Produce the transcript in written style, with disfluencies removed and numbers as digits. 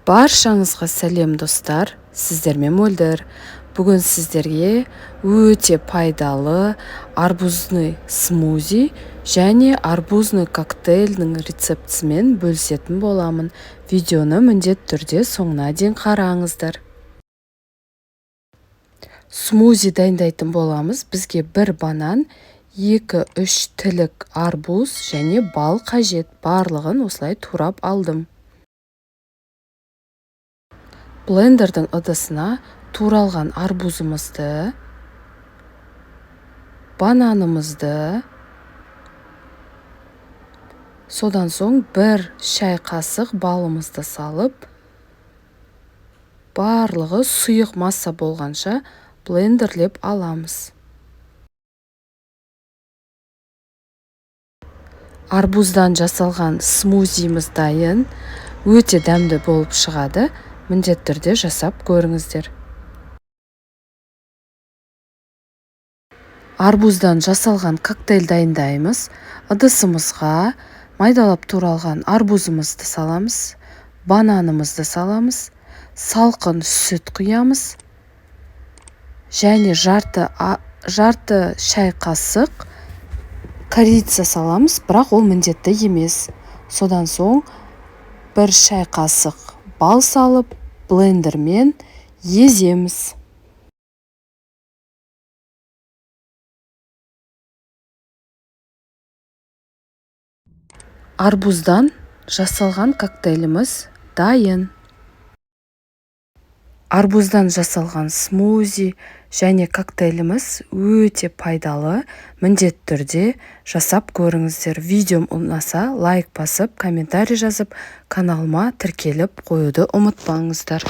Баршаңызға сәлем, достар! Сіздермен Мөлдір. Бүгін сіздерге өте пайдалы арбузный смузи және арбузный коктейльдің рецептісімен бөлісетін боламын. Видеоны міндетті түрде соңына дейін қараңыздар. Смузи дайындайтын боламыз. Бізге бір банан, 2-3 тілік арбуз және бал қажет. Барлығын осылай турап алдым. Блендердің ыдысына туралған арбузымызды, бананымызды, содан соң бір шай қасық балымызды салып, барлығы сұйық масса болғанша блендерлеп аламыз. Арбуздан жасалған смузиміз дайын, өте дәмді болып шығады. Міндетті түрде жасап көріңіздер. Арбуздан жасалған коктейль дайындаймыз. Ыдысымызға майдалап туралған арбузымызды саламыз, бананымызды саламыз, салқын сүт құямыз және жарты шай қасық корица саламыз, бірақ ол міндетті емес. Содан соң бір шай қасық бал салып, блендермен еземіз. Арбуздан жасалған коктейліміз дайын. Арбуздан жасалған смузи және коктейліміз өте пайдалы. Міндетті түрде жасап көріңіздер. Видеом ұнаса, лайк басып, комментарий жазып, каналыма тіркеліп қоюды ұмытпаңыздар.